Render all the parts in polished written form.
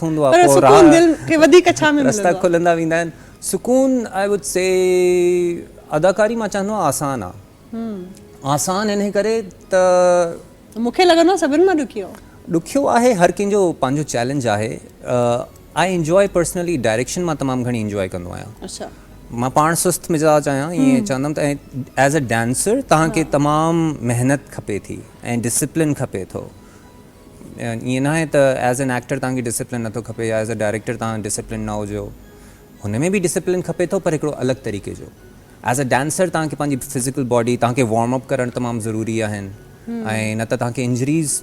هوندو آهي پر پوء سڪون دل کي وڌيڪ ڇا ۾ رستا ملندو آهي؟ کلندا ويندا آهن. سڪون I would سي اداڪاري مان چوندو آهيان آسان آهي. آسان انهي ڪري ته. مون کي لڳندو آهي سڀن مان ڏکيو. ڏکيو آهي هر ڪنهن جو پنهنجو چئلينج آهي. آء انجوائي پرسنلي ڊائريڪشن مان تمام گهڻي انجوائي ڪندو آهيان. اڇا. مان پاڻ سست مزاج آهيان ائين چوندم ته ايز اي ڊانسر توهان کي تمام محنت کپي ٿي ۽ ڊسپلن کپي ٿو. ائين ناهي ته ايز اين ايڪٽر توهان کي ڊسپلن نٿو کپي يا ايز اي ڊائريڪٽر توهان ڊسپلن نه هجو هن ۾ به ڊسپلن کپي ٿو پر هڪڙو الڳ طريقي جو ايز اي ڊانسر توهان کي پنهنجي فزيڪل باڊي توهان کي وارم اپ ڪرڻ تمام ضروري آهن ۽ نه ته توهان کي انجريز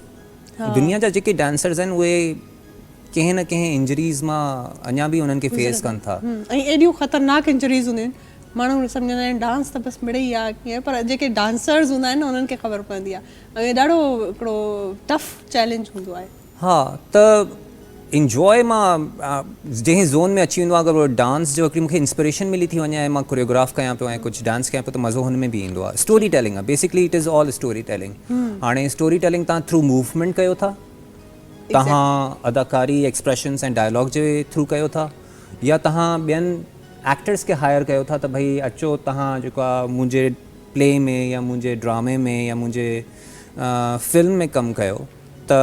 دنيا جا جيڪي ڊانسرز آهن اهي ڪنهن نه ڪنهن انجريز مان اڃا به انهن کي فيس ڪن ٿا. ۽ ايڏيون خطرناڪ انجريز هونديون آهن ماڻهو سمجهندا آهن ڊانس ته بس مڙئي آهي ڪيئن پر جيڪي ڊانسرز هوندا آهن نه انهن کي خبر پوندي آهي ۽ ڏاڍو هڪڙو ٽف چئلينج هوندو آهي. ها ته انجواء مان جنهن زون ۾ اچي ويندو آهيان اگر ڊانس جو هڪڙي مونکي انسپريشن ملي ٿي وڃي ۽ مان ڪوريوگراف ڪيان پيو ۽ ڪجهه ڊانس ڪيان پيو ته مزو هن ۾ به ايندو آهي اسٽوري ٽيلنگ آهي basically it is all story telling هاڻي اسٽوري ٽيلنگ تان ٿرو موومينٽ ڪيو ٿا توهان اداڪاري ايڪسپريشنس ۽ ڊائلاگ جي ٿرو ڪيو ٿا يا توهان ٻين ايڪٽرس کي هائر ڪيو ٿا ته ڀئي اچو توهان جيڪو آهي منهنجي پلي ۾ يا منهنجي ڊرامي ۾ يا منهنجي فلم ۾ ڪم ڪيو ته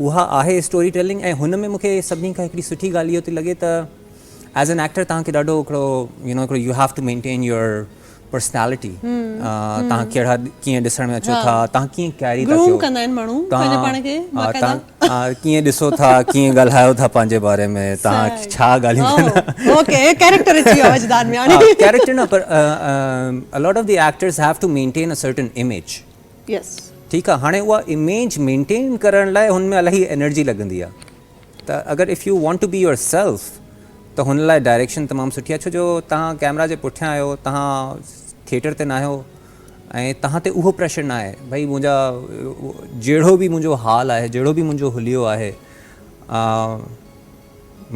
اها آهي اسٽوري ٽيلنگ ۽ هن ۾ مونکي سڀني کان هڪڙي سٺي ڳالهه اهو ٿي لڳي ته ايز اين ايڪٽر توهان کي ڏاڍو هڪڙو يو نو هڪڙو you have to maintain your personality توهان ڪهڙا ڪيئن ڏسڻ ۾ اچو ٿا توهان ڪيئن ڪيري ٿا ٿيو ڪندا آهن ماڻهو پنهنجي پاڻ کي باقاعده ڪيئن ڏسو ٿا ڪيئن ڳالهايو ٿا پنهنجي باري ۾ توهان ڇا ڳالهيون ڪندا اوڪي ڪيريڪٽر اچي ويو وجدان ۾ هاڻي ڪيريڪٽر نه پر a lot of the actors have to maintain a certain image yes ٺيڪ آ هاڻي اها اميج مينٽين ڪرڻ لاء هن ۾ الاهي انرجي لڳندي آ ته اگر if you want to be yourself ته هن لاء ڊائريڪشن تمام سٺي آ ڇو جو توهان ڪيمرا جي پٺيان آهيو توهان ٿيٽر تي ناهيو ۽ توهان تي اهو پريشر نه آهي ڀئي منهنجا جهڙو به منهنجو حال آهي جهڙو به منهنجو حليو آهي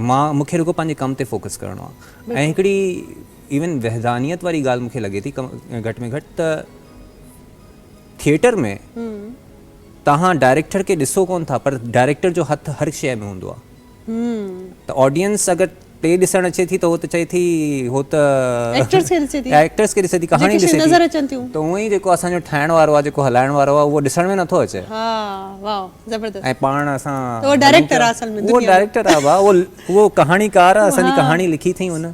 مان مونکي رڳو پنهنجي ڪم تي فوڪس ڪرڻو آهي ۽ هڪڙي ايون وحدانيت واري ڳالهه مونکي لڳي ٿي گهٽ ۾ گهٽ ته ٿيٽر ۾ توهان ڊائريڪٽر کي ڏسو ڪون ٿا پر ڊائريڪٽر جو هٿ هر شيء ۾ هوندو آهي ته آڊينس اگر پلي ڏسڻ اچي ٿي ته هو ته چئي ٿي هو ته ايڪٽرس کي ڏسي ٿي ايڪٽرس کي ڏسي ٿي ڪهاڻي ڏسي ٿي نظر اچن ٿيون ته اونئن ئي جيڪو اسان جو ٺاهڻ وارو آهي جيڪو هلائڻ وارو آهي اهو ڏسڻ ۾ نٿو اچي. ها واو زبردست. ۽ پاڻ اسان اهو ڊائريڪٽر آهي اصل ۾ اهو ڊائريڪٽر آهي ڀاء اهو اهو ڪهاڻيڪار آهي اسان جي ڪهاڻي لکي اٿئي هن.